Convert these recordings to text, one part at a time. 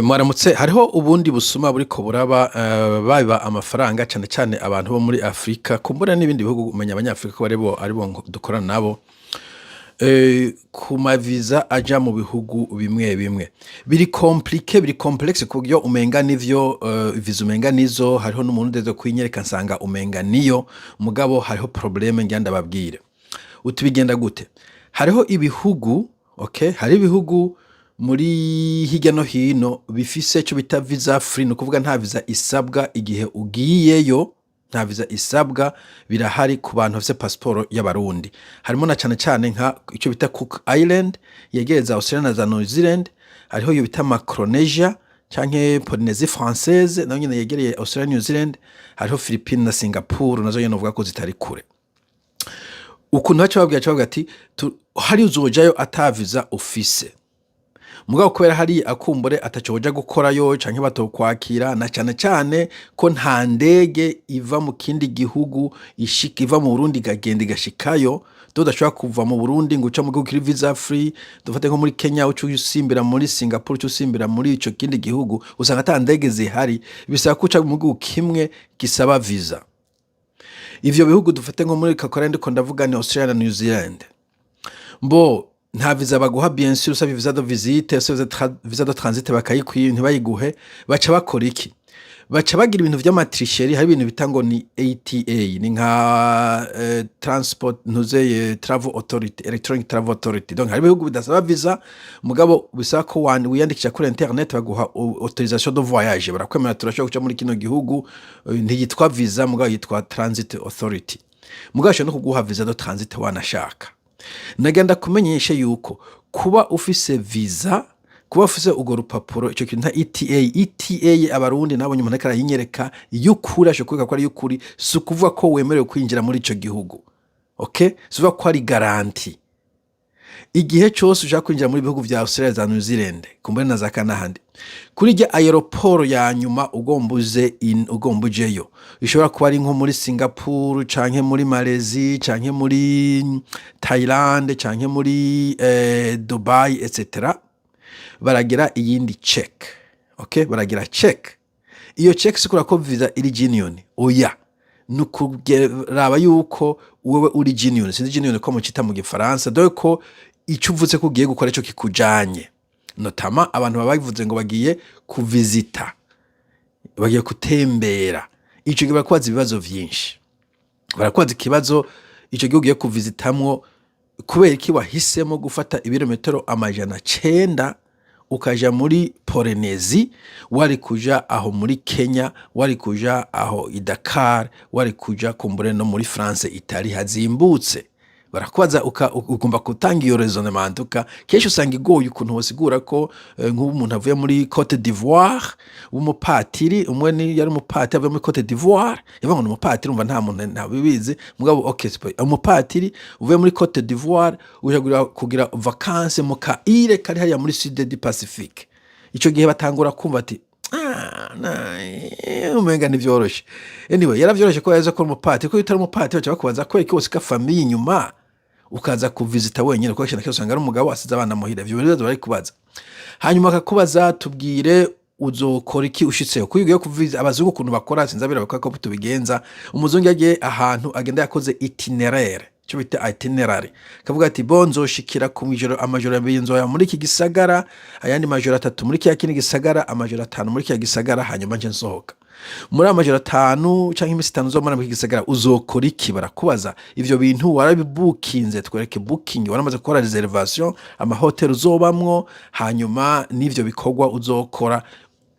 Mwaramutse. Hariho ubundi busuma buriko buraba, baba amafaranga, cane cane abantu bo muri Afrika, kumbura n'ibindi bihugu. Umenya abanyafrika ko aribo dukorana nabo ku maviza aja mu bihugu bimwe bimwe. Biri compliqué, biri complexe, ku buryo umenga nivyo visa, umenga nizo. Hariho n'umuntu ndeze kwinyereka, nsanga umenga niyo, mugabo hariho problème. Ngira ndababwire uti bigenda gute. Hariho ibihugu, okay, hari ibihugu muri hirya no hino bifise ico bita visa free, ni ukuvuga nta visa isabwa igihe ugiyeyo, nta visa isabwa. Birahari ku bantu bafise pasiporo y'Abarundi. Harimo na cane cane nka ico bita Cook Island yegereza Australia na za New Zealand. Hariho iyo bita Micronesia canke Polynésie Française, nayo nyene yegereye Australia, New Zealand. Hariho Philippines na Singapore, nazo nyene novuga ko zitari kure. Ukuntu baca babwira ati hari uzojayo ata visa ufise, mugabo kubera hari akumbure ataco woja gukorayo canke batokwakira, na cane cane ko nta ndege iva mu kindi gihugu ishika, iva mu Burundi ikagenda igashikayo. Udashobora kuva mu Burundi ngo uce mu gihugu kiri visa free, dufate nko muri Kenya, uce usimbira muri Singapore, uce usimbira muri ico kindi gihugu, usanga ata ndege zihari. Bisaba ko uca mu gihugu kimwe gisaba visa. Ivyo bihugu dufate nko muri kakora ndiko ndavuga ni Australia na New Zealand. Mbo nta visa baguha, bien sûr. Usabye visa de visite, usabye visa de transit, bakayikwiye ntibayiguhe. Baca bakora iki? Baca bagira ibintu vy'ama tricheries. Hari ibintu bita ngo ni ATA, ni nka transport ntuzeye, travel authority, electronic travel authority. Donc hari ibihugu bidasaba visa, mugabo bisaba ko wiyandikisha kuri internet, baguha autorisation de voyage, barakwemera, turashobora kuja muri kino gihugu. Ntiyitwa visa, mugabo yitwa transit authority, mugabo ashobora no kuguha visa de transit wanashaka. Nagenda kumenyesha yuko kuba ufise visa, kuba ufise urwo rupapuro, ico kintu nka ETA, ETA Abarundi nabonye umuntu ariko arayinyereka y'ukuri, ashobora kwereka ko ari iy'ukuri, si ukuvuga ko wemerewe kwinjira muri ico gihugu, okay? Si ukuvuga ko ari garantie. Igihe cose ushaka kwinjira muri bihugu vya Australia, za New Zealand, kumbure na za Canada n'ahandi, kuri irya aéroport ya nyuma ugomba uze ugomba ujeyo, ishobora kuba ari nko muri Singapore canke muri Malaysia canke muri Thailand canke muri Dubai, etc., baragira iyindi check, okay? Baragira check. Iyo check si kubera ko visa iri genuine, oya, ni ukuraba yuko wewe uri genuine. Sinzi genuine ko mucita mu Gifaransa, dore ko ico uvuze ko ugiye gukora ico kikujanye, notamment abantu baba bavuze ngo bagiye kuvizita, bagiye gutembera. Ico gihe barakubaza ibibazo vyinshi. Barakubaza ikibazo: ico gihe ugiye kuvizitamwo, kubera iki wahisemo gufata ibirometero 900 ukaja muri Polynésie, wari kuja aho muri Kenya, wari kuja aho i Dakar, wari kuja kumbure no muri France itari hazimbutse? Barakubaza, ugomba gutanga iyo raisonnement. Kenshi usanga igoye ukuntu wosigura ko nk'ubu umuntu avuye muri Cote d'Ivoire w'umupatiri, umwe ni yari umupatiri avuye muri Cote d'Ivoire, yavuga ngo ni umupatiri, umva nta muntu ntabibizi, mugabo okay, umupatiri uvuye muri Cote d'Ivoire uja kugira vacances mu ka île kari hariya muri sud du Pacifique. Ico gihe batangura kumva ati: "Ah, umenga ntivyoroshe." Anyway, yaravyoroshe ko yaza ko ari umupatiri. Ko iyo utari umupatiri, baca bakubaza kubera iki wosiga famille inyuma ukaza kuvizita wenyine, kuko kenshi na kenshi usanga ari umugabo asize abana muhira. Ivyo bibazo bari kubaza. Hanyuma akakubaza: tubwire uzokora iki ushitseyo? Kuko iyo ugiye kuviza, abazungu ukuntu bakora, sinzi abirabura ko tubigenza, umuzungu iyo agiye ahantu agenda yakoze itinéraire, icyo bita itinerary, kavuga ati: "Bon, nzoshikira ku ijoro, amajoro 2 nzoya muri iki gisagara, ayandi majoro 3 muri kiya kindi gisagara, amajoro 5 muri kiya gisagara, hanyuma nje nsohoka." Muri ayo majoro 5 canke iminsi 5 uzomara muri iki gisagara, uzokora iki? Barakubaza ivyo bintu: warabibukinze? Twereke booking, waramaze gukora réservation, amahoteli uzobamwo, hanyuma n'ivyo bikorwa uzokora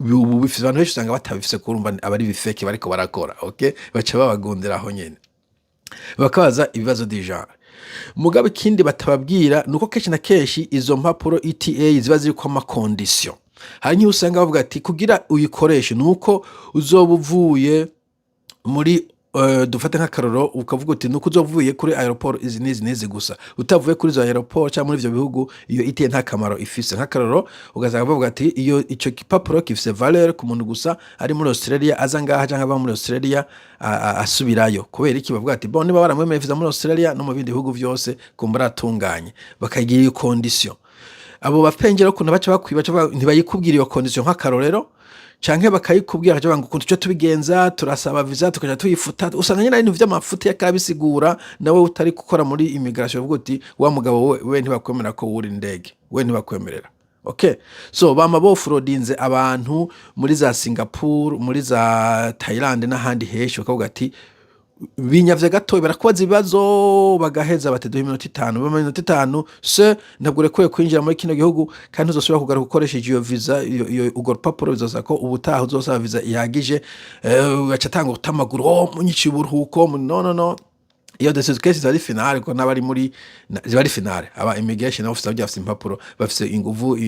ubu bifise. Abantu benshi usanga batabifise, kurumva aba ari bi fake bariko barakora, okay? Baca babagundira aho nyene, bakabaza ibibazo du genre. Mugabo ikindi batababwira ni uko kenshi na kenshi izo mpapuro ETA ziba ziriko ama conditions. Hari nk'iyo usanga bavuga ati kugira uyikoreshe ni uko uzoba uvuye muri dufate nk'akaroro, ukavuga uti nuko uzoba uvuye kuri aéroport izi n'izi n'izi gusa. Utavuye kuri izo aéroport cyangwa muri ivyo bihugu, iyo ETA nta kamaro ifise. Nk'akarorero, ugasanga bavuga ati iyo ico gipapuro gifise valeur ku muntu gusa ari muri Australia aza ngaha, cyangwa ava muri Australia asubirayo. Kubera iki? Bavuga ati: "Bon, niba baramwemeye visa muri Australia no mu bindi bihugu vyose, kumbura atunganye." Bakagira iyo condition. Abo bapengera ukuntu baca bakwiba, baca bavuga ntibayikubwira iyo condition nk'akarorero, canke bakayikubwira bakaca bavuga ngo ukuntu tuca tubigenza, turasaba visa tukaja tuyifuta. Usanga nyene ari ibintu vy'amafuti yakabisigura, nawe utari gukora muri immigration uvuga uti: "Wa mugabo we, ntibakwemerera ko wura indege, we ntibakwemerera." Okay, so bama bofrodinze abantu muri za Singapore, muri za Thailand n'ahandi henshi, bakavuga ati binyavye gatoya, barakubaza ibibazo, bagaheza bati: "Duhe iminota 5." Bama iminota 5 se ntabwo urekuye kwinjira muri kino gihugu, kandi ntuzosubira kugaruka ukoresheje iyo visa, iyo urwo rupapuro. Bizoza ko ubutaha uzosaba visa ihagije. Ugaca atanga guta amaguru: "Oh, munyiciye uburuhuko." No, no, no, iyo decision kenshi ziba ari finale, kuko n'abari muri ziba ari finale. Aba immigration officer burya bafise impapuro, bafise inguvu,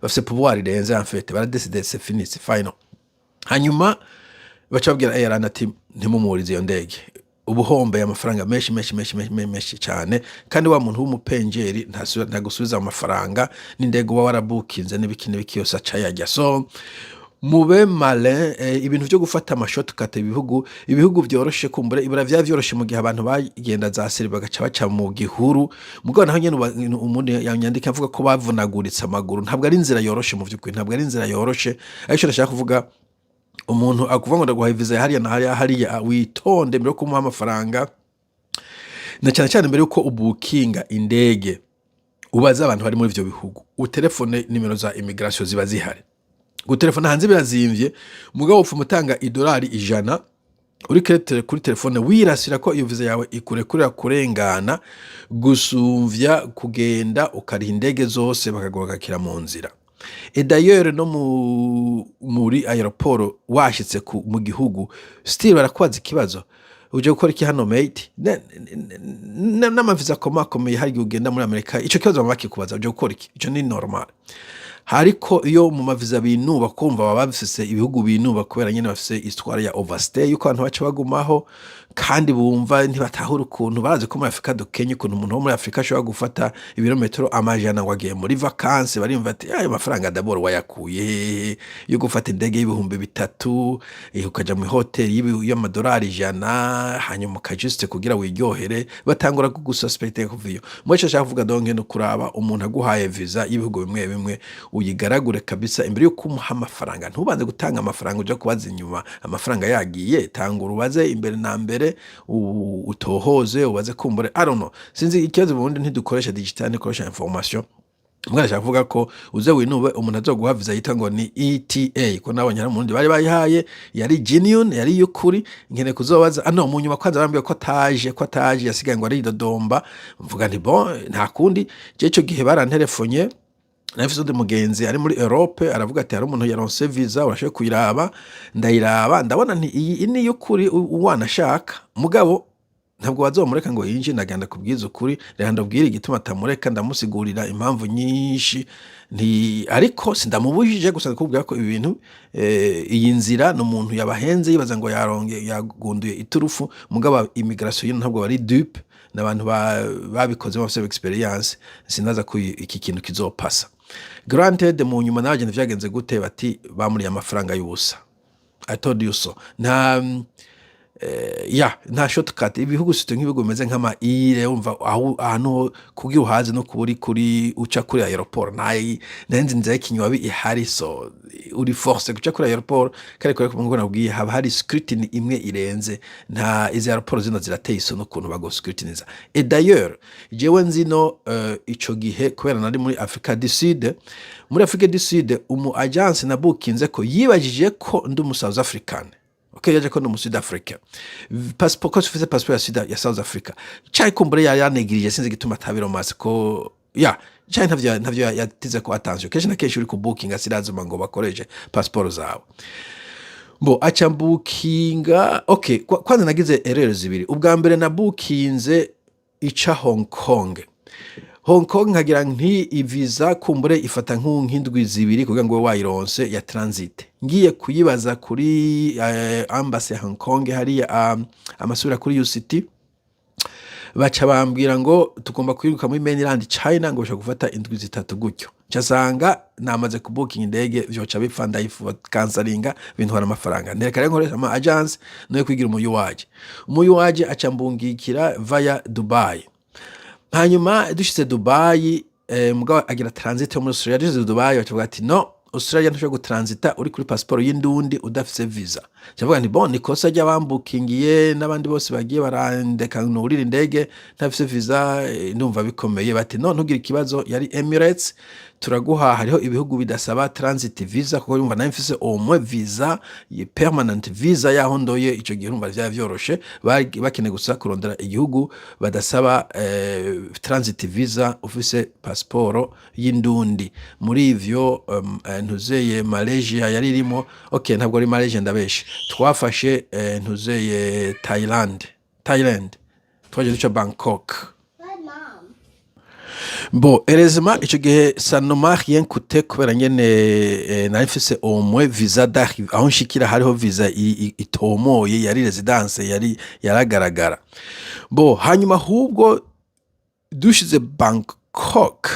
bafise pouvoir irenze. En fait, baradécide, c'est fini, c'est final. Hanyuma baca babwira airline ati: "Ntimumurize iyo ndege." Ubuhombeye amafaranga menshi, menshi, menshi, menshi, menshi cyane. Kandi wa muntu w'umupenjeri ntagusubiza amafaranga n'indege uba warabukinze n'ibiki n'ibiki yose aca yajya. So mube malin. Ibintu vyo gufata amashortcut, ibihugu vyoroshe, kumbure ibura vya vyoroshe mu gihe abantu bagenda za seri bagaca baca mu gihuru. Mugabo naho nyene umuntu yanyandika avuga ko bavunaguritse amaguru. Ntabwo ari inzira yoroshe mu vy'ukuri, ntabwo ari inzira yoroshe. Ariko ndashaka kuvuga, umuntu akuvuga ngo ndaguhaye visa ya hariya na hariya hariya, witonde mbere yo kumuha amafaranga, na cyane cyane mbere yuko ubukinga indege, ubaze abantu bari muri ivyo bihugu, utelefone nimero za immigration ziba zihari. Gutelefona hanze birazimvye, mugabo upfuma utanga idolari 100 uri kuri telefone, wirasira ko iyo visa yawe ikurekurira kurengana, gusumvya kugenda ukariha indege zose bakaguhagakira mu nzira. Et d'ailleurs, no muri aéroport washitse mu gihugu, still barakubaza ikibazo: "Uje gukora iki hano, mate?" N'amaviza akomakomeye, hari igihe ugenda muri Amerika, ico kibazo baba bakikubaza: "Uje gukora iki?" Ico ni normal. Ariko iyo mu maviza binuba, kumva baba bafise ibihugu binuba kubera nyene bafise histoire ya overstay, yuko abantu baca bagumaho kandi bumva ntibatahura ukuntu barazi ko muri Afurika dukenye, ukuntu umuntu wo muri Afurika ashobora gufata ibirometero amajana ngo agiye muri vacances. Barimva ati: "Ayo mafaranga d'abord wayakuye hehe yo gufata indege y'3000, ukaja mu hoteli y'amadolari 100, hanyuma ukajuste kugira wiryohere?" Batangura kugususpecte kuva iyo. Muri ico nshaka kuvuga donc, no kuraba umuntu aguhaye visa y'ibihugu bimwe bimwe, uyigaragure kabisa imbere yuko umuha amafaranga. Ntubanze gutanga amafaranga uja kubaza inyuma amafaranga yagiye. Tanga urubaze imbere na mbere, utohoze, ubaze kumbure. I don't know, sinzi ikibazo mu Burundi, ntidukoresha digital, ntikoresha information. Mbwa ndashaka kuvuga ko uze winube umuntu azoguha visa yitwa ngo ni ETA, ko nabonye hari umurundi bari bayihaye, yari genuine, yari y'ukuri. Nkeneye kuzobaza ano mu nyuma. Kwanza bambwiye ko ataje, yasigaye ngo aridodomba. Mvuga nti: "Bon, nta kundi." Je ico gihe baranterefonye, nafise undi mugenzi ari muri Europe, aravuga ati: "Hari umuntu yaronse visa, urashoboye kuyiraba?" Ndayiraba, ndabona nti iyi ni y'ukuri wanashaka, mugabo ntabwo bazomureka ngo yinjire. Ndagenda kubwiza ukuri, reka ndabwire igituma atamureka, ndamusigurira impamvu nyinshi nti ariko sindamubujije, gusa ndakubwira ko ibi bintu, iyi nzira ni umuntu yabahenze, yibaza ngo yaronge yagunduye iturufu. Mugabo immigration y'ino ntabwo bari dupe, n'abantu babikoze bafise experience. Sinaza ko iki kintu kizopasa. Granted, mu nyuma nabagenda vyagenze gute, bati bamuriye amafaranga y'ubusa. I told you so. Nta ya nta shortcut. Ibihugu surtout nk'ibihugu bimeze nk'ama îles, wumva aho ahantu kugira uhaze no kuba uri kuri uca kuri aéroport, nta yindi nzira y'ikinywabi ihari. So uri forcé guca kuri aéroport, kandi kubera ko nkuko nabwiye haba hari scrutiny imwe irenze. Nta izi aéroport zino zirateye isoni ukuntu bago scrutiniza. Et d'ailleurs, jewe nzino ico gihe kubera nari muri Africa du Sud, muri Africa du Sud umu agence nabukinze ko yibajije ko ndi umu South African. Okay, yaje ko ndi umu Sud Africa, passeport ko ufise passeport ya Sud ya South Africa, cyayi kumbure yari yanegirije, sinzi igituma atabiromase ko ya cyayi ntavyo yatize ko attention. Kenshi na kenshi uri ku booking sirazuma ngo bakoreshe passeport zawe. Bo aca mbukinga. Okay, kwanza nagize erreur zibiri. Ubwa mbere nabukinze ica Hong Kong. Hong Kong nkagira nti ivisa kumbure ifata nk'indwi 2 kugira ngo ube wayironse ya transit. Ngiye kuyibaza kuri embassy ya Hong Kong hariya, amasubira kuri UCT, baca bambwira ngo tugomba kwiruka muri mainland China, ngo bashobora gufata indwi 3 gutyo. Ncasanga namaze kubukinga indege, vyoca bipfa, ndayifuba kansaringa, bintwara amafaranga. Ntereka rero nkoresha ama agence no kwigira umuyu waje, umuyu waje aca mbungikira via Dubai. Hanyuma dushitse Dubai mugabo agira transit yo muri Australia. Ageze Dubai bacavuga ati: "No, Australia ntushobora gutransita uri kuri passport y'indundi udafise visa." Cavuga nti: "Bon, ikosa ry'abambukingiye n'abandi bose bagiye barandeka nurira indege ntafise visa." Ndumva bikomeye. Bati: "No, ntugire ikibazo, yari Emirates, turaguha, hariho ibihugu bidasaba transit visa." Kuko yumva nayo mfise au moins visa, permanent visa yaho ndoye ico gihe, urumva vyari vyoroshe. Bari bakeneye gusa kurondera igihugu badasaba transit visa ufise pasiporo y'indundi. Muri ivyo ntuzeye Malaysia yari irimo. Okay, ntabwo ari Malaysia, ndabeshe. Twafashe ntuzeye Thailand, twaje duca Bangkok. Bon, heureusement ico gihe ça ne m'a rien coûté kubera nyene nari mfise au moins visa d'arrivée. Aho nshikira hariho visa itomoye, yari residence, yari yaragaragara. Bon, hanyuma ahubwo dushize Bangkok,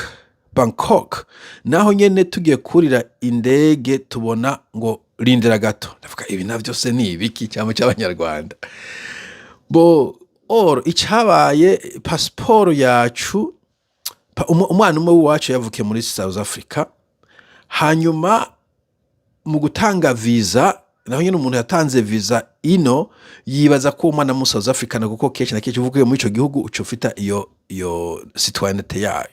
naho nyene tugiye kurira indege tubona ngo rindira gato. Ndavuga: "Ibi navyo se ni ibiki cyangwa cy'abanyarwanda?" Bon, or icabaye, pasiporo yacu, umwana umwe w'iwacu yavukiye muri South Africa. Hanyuma mu gutanga visa, naho nyine umuntu yatanze visa ino yibaza ko umwana mu South Africa, kuko kenshi na kenshi uvukiye muri ico gihugu uca ufita iyo citoyenneté yayo,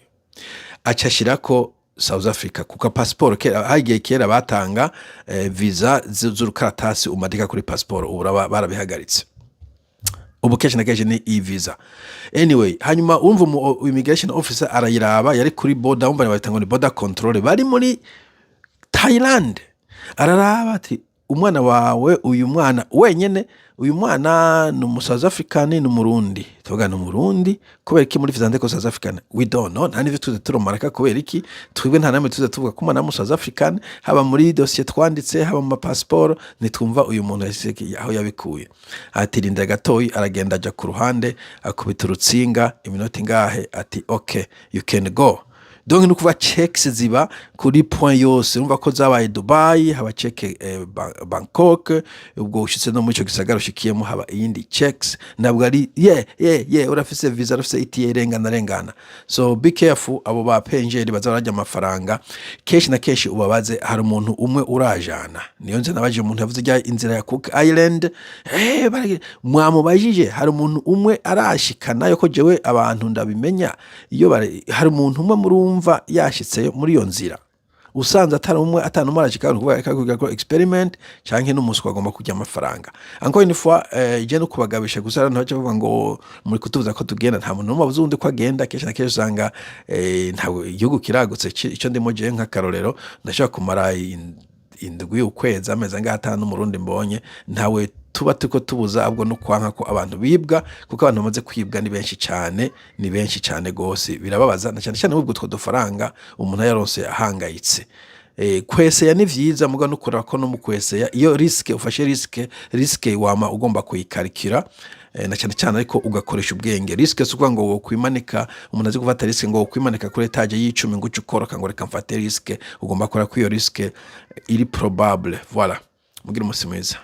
aca ashirako South Africa kuko pasiporo kera, hagiye kera batanga visa z'urukaratasi umadika kuri pasiporo. Ubu barabihagaritse, ubu kenshi na kenshi ni e-visa. Anyway, hanyuma urumva umu immigration officer arayiraba, yari kuri border, wumva bahita ngo ni border control, bari muri Thailand. Araraba ati: "Umwana wawe, uyu mwana wenyene, uyu mwana ni umu South African, ni umurundi?" Tuvuga ni umurundi. Kubera iki muri visa ndeko South African? We don't know, nta n'ivyo tuze turomaraka. Kubera iki twebwe nta namwe tuze tuvuga ko umwana w'umu South African, haba muri dosiye twanditse, haba mu mapasiporo? Ntitwumva uyu muntu yashyize aho yabikuye. Ati: "Rindira gatoyi." Aragenda aja ku ruhande, akubita urutsinga iminota ingahe, ati: "Okay, you can go." Donc ni ukuvuga checks ziba kuri point yose. Urumva ko zabaye Dubai, haba check, Bangkok, ubwo ushitse no muri ico gisagara ushikiyemo haba iyindi checks. Ntabwo ari ye urafise visa, urafise ETA, rengana rengana. So be careful, abo ba penjeri baza bararya amafaranga. Kenshi na kenshi ubabaze hari umuntu umwe urajana. Niyo nze nabajije umuntu yavuze ijya inzira ya Cook Island, mwamubajije hari umuntu umwe arashikana ko jewe abantu ndabimenya iyo hari umuntu umwe murumva yashitseyo muri iyo nzira. Usanze atari umwe, atanu umwe arashika, ni ukuvuga ariko ko experiment canke n'umuswa agomba kurya amafaranga. Encore une fois, je no kubagabisha gusa. Abantu baca bavuga ngo muri kutubuza ko tugenda. Nta muntu n'umwe abuza uwundi ko agenda. Kenshi na kenshi usanga ntabwo igihugu kiragutse. Ico ndimo jewe nk'akarorero, ndashobora kumara indwi, ukwezi, amezi angahe atanu n'umurundi mbonye. Ntawe tuba turiko tubuza, ahubwo no kwanka ko abantu bibwa, kuko abantu bamaze kwibwa ni benshi cane, ni benshi cane gose. Birababaza na cane cane ubwo utwo dufaranga umuntu yaronse ahangayitse. Kweseya ni vyiza, muga no kuraba ko no mu kweseya iyo risque ufashe, risque wama ugomba kuyikarikira, na cyane cyane ariko ugakoresha ubwenge. Risque si ukuvuga ngo wokwimanika. Umuntu azi gufata risque ngo wokwimanika kuri étage y'icumi ngo uce ukoroka ngo reka mfate risque. Ugomba kora ko iyo risque iri probable. Voilà, mugire umunsi mwiza.